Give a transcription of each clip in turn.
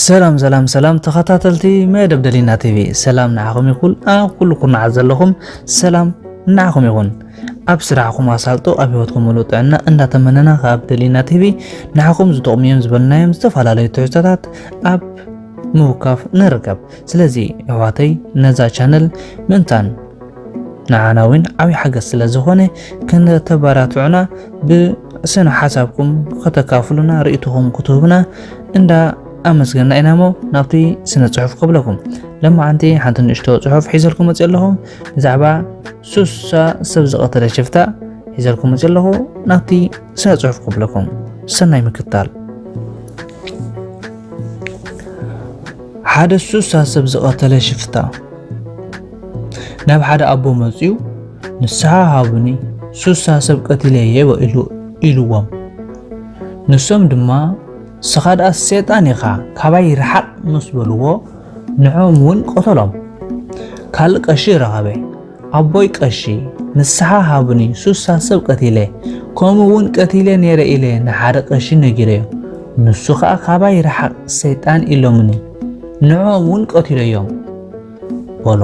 ሰላም ሰላም ሰላም ተኸታተልቲ መደብ ደሊና ቲቪ፣ ሰላም ንዓኹም ይኹን። ኣብ ኩሉ ኩርናዓት ዘለኹም ሰላም ንዓኹም ይኹን። ኣብ ስራሕኩም ኣሳልጦ፣ ኣብ ህይወትኩም ሙሉእ ጥዕና እንዳተመነና፣ ካብ ደሊና ቲቪ ንዓኹም ዝጠቕሙ እዮም ዝበልናዮም ዝተፈላለዩ ትሕዝቶታት ኣብ ምውካፍ ንርከብ። ስለዚ ኣሕዋተይ፣ ነዛ ቻነል ምእንታን ንዓና እውን ዓብዪ ሓገዝ ስለ ዝኾነ፣ ከተባራትዑና፣ ብስነ ሓሳብኩም ከተካፍሉና፣ ርእይቶኹም ክትህቡና እንዳ ኣመስገና ኢና እሞ፣ ናብቲ ስነ ጽሑፍ ከብለኩም። ለማዓንቲ ሓንቲ ንእሽቶ ጽሑፍ ሒዘልኩም መጽእ ኣለኹ። ብዛዕባ ሱሳ ሰብ ዝቐተለ ሽፍታ ሒዘልኩም መጽእ ኣለኹ። ናብቲ ስነ ጽሑፍ ከብለኩም። ሰናይ ምክታል። ሓደ ሱሳ ሰብ ዝቐተለ ሽፍታ። ናብ ሓደ ኣቦ መጺኡ፣ "ንስሓ ሃቡኒ፣ ሱሳ ሰብ ቀቲለ እየ" ኢሉ፣ ኢልዎም። ንሶም ድማ፣ "ንስኻ ደኣ ሰይጣን ኢኻ፣ ካባይ ርሓቕ" ምስ በልዎ፣ ንዖም እውን ቀተሎም። ካልእ ቀሺ ረኸበ። "ኣቦይ ቀሺ፣ ንስሓ ሃቡኒ፣ ሱሳ ሰብ ቀቲለ፣ ከምኡ እውን ቀቲለ ነይረ" ኢለ ንሓደ ቀሺ ነጊረዮ። ንሱ ኸኣ፣ "ካባይ ርሓቕ ሰይጣን" ኢሎምኒ፣ ንዖም እውን ቀቲለዮም በሎ።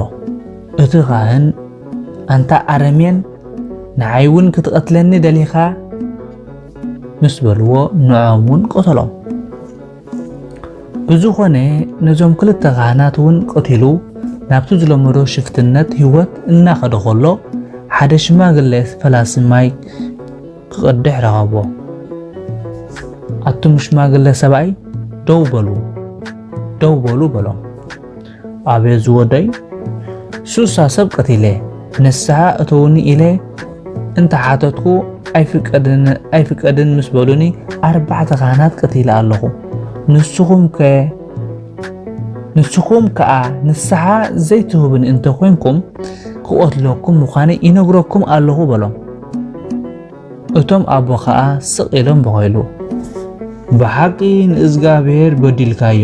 እቲ ካህን፣ "ኣንታ ኣረሜን፣ ንዓይ እውን ክትቐትለኒ ደሊኻ?" ምስ በልዎ፣ ንዖም እውን ቀተሎም። ብዝኾነ፣ ነዞም ክልተ ካህናት እውን ቀቲሉ፣ ናብቲ ዝለመዶ ሽፍትነት ህይወት እናኸደ ከሎ፣ ሓደ ሽማግለ ፈላሲ ማይ ክቐድሕ ረኸቦ። "ኣቱም ሽማግለ ሰብኣይ፣ ደው በሉ፣ ደው በሉ" በሎም። "ኣቤት ዝወደይ፣ ሱሳ ሰብ ቀቲለ፣ ንስሓ እተውኒ ኢለ እንተሓተትኩ ኣይፍቀድን፣ ኣይፍቀድን ምስ በሉኒ፣ ኣርባዕተ ካህናት ቀቲለ ኣለኹ። ንስኹም ከ፣ ንስኹም ከኣ ንስሓ ዘይትህቡኒ እንተኾይንኩም፣ ክቐትለኩም ምዃነይ ይነግረኩም ኣለኹ" በሎም። እቶም ኣቦ ኸኣ ስቕ ኢሎም በኸይሉ። "ብሓቂ ንእዝጋብሄር በዲልካዮ፣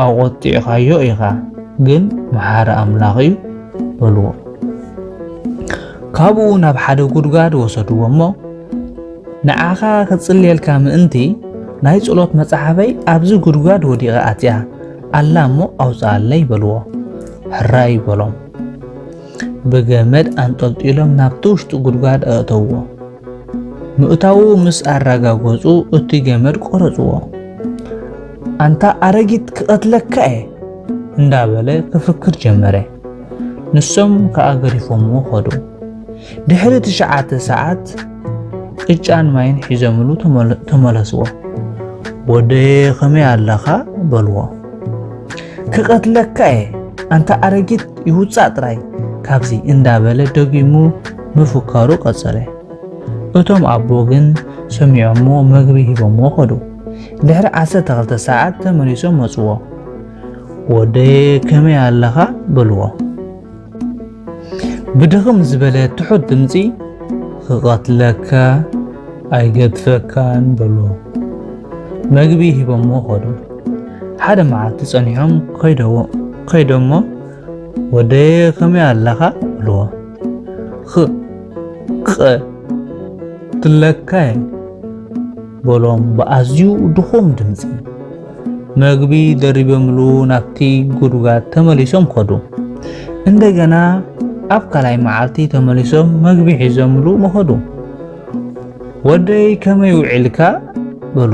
ኣቖጢዕካዮ ኢኻ፣ ግን መሓሪ ኣምላኽ እዩ" በልዎ። ካብኡ ናብ ሓደ ጉድጓድ ወሰድዎ እሞ፣ "ንዓኻ ክጽልየልካ ምእንቲ፣ ናይ ጸሎት መጽሓፈይ ኣብዚ ጉድጓድ ወዲቓ ኣትያ ኣላ እሞ ኣውጽኣለይ" በልዎ። "ሕራይ" በሎም። ብገመድ ኣንጠልጢሎም ናብቲ ውሽጢ ጉድጓድ ኣእተውዎ። ምእታዉ ምስ ኣረጋገጹ፣ እቲ ገመድ ቆረጽዎ። "ኣንታ ኣረጊት፣ ክቐትለካ እየ" እንዳበለ ክፍክር ጀመረ። ንሶም ከኣ ገዲፎምዎ ኸዱ። ድሕሪ ትሽዓተ ሰዓት ቅጫን ማይን ሒዞምሉ ተመለ-፣ ተመለስዎ። "ወደየ፣ ከመይ ኣለኻ?" በልዎ። "ክቐትለካ እየ፣ ኣንታ ኣረጊት፣ ይውጻእ ጥራይ ካብዚ" እንዳበለ ደጊሙ ምፍካሩ ቀጸለ። እቶም ኣቦ ግን ሰሚዖሞ፣ መግቢ ሂቦሞ ኸዱ። ድሕሪ ዓሰርተ ክልተ ሰዓት ተመሊሶም መጽዎ። "ወደየ፣ ከመይ ኣለኻ?" በልዎ። ብድኽም ዝበለ ትሑት ድምጺ፣ "ክቐትለካ ኣይገድፈካን" በልዎ። መግቢ ሂቦሞ ኸዱ። ሓደ መዓልቲ ጸኒሖም ከይደዎ-፣ ከይዶሞ፣ "ወደየ፣ ከመይ ኣለኻ?" በልዎ። "ኽ-፣ ክቐትለካ እየ" በሎም ብኣዝዩ ድኹም ድምጺ። መግቢ ደሪቦምሉ ናብቲ ጉድጓድ ተመሊሶም ከዱ። እንደገና ኣብ ካልኣይ መዓልቲ ተመሊሶም መግቢ ሒዞምሉ መኸዱ። "ወደይ፣ ከመይ ውዒልካ?" በሎ።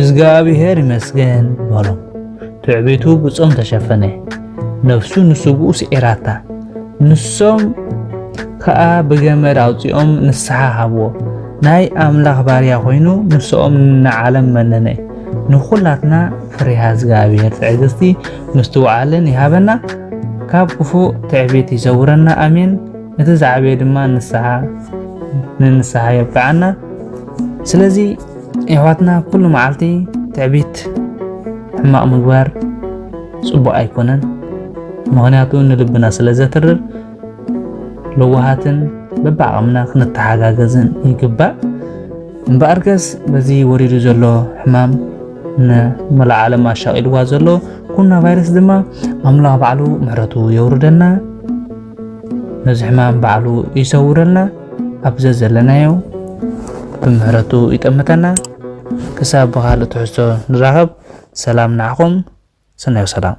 "እግዚኣብሔር ይመስገን" በሎም። ትዕቢቱ ብጾም ተሸፈነ። ነፍሱ ንስግኡ ስዒራታ። ንሶም ከኣ ብገመድ ኣውጺኦም ንስሓ ሃብዎ። ናይ ኣምላኽ ባርያ ኮይኑ ንስኦም ንዓለም መነነ። ንኹላትና ፍሬሃ እግዚኣብሔር ትዕግስቲ ምስትውዓልን ይሃበና። ካብ ክፉእ ትዕቢት ይሰውረና። ኣሜን። እቲ ዝዓበየ ድማ ንስሓ፣ ንንስሓ የብቅዓና። ስለዚ የሕዋትና፣ ኩሉ መዓልቲ ትዕቢት ሕማቕ ምግባር ጽቡቕ ኣይኮነን። ምኽንያቱ ንልብና ስለ ዘትርር፣ ለዋሃትን በብዓቕምና ክንተሓጋገዝን ይግባእ። እምበኣርከስ በዚ ወሪዱ ዘሎ ሕማም ንመላእ ዓለም ኣሻቒልዋ ዘሎ ኮሮና ቫይረስ ድማ ኣምላኽ ባዕሉ ምሕረቱ የውርደልና፣ ነዚ ሕማም ባዕሉ ይሰውረልና፣ ኣብ ዘዘለናዮ ብምሕረቱ ይጠምተና። ክሳብ ብኻልእ ትሕዝቶ ንራኸብ፣ ሰላም ንዓኹም። ሰናይ ሰላም።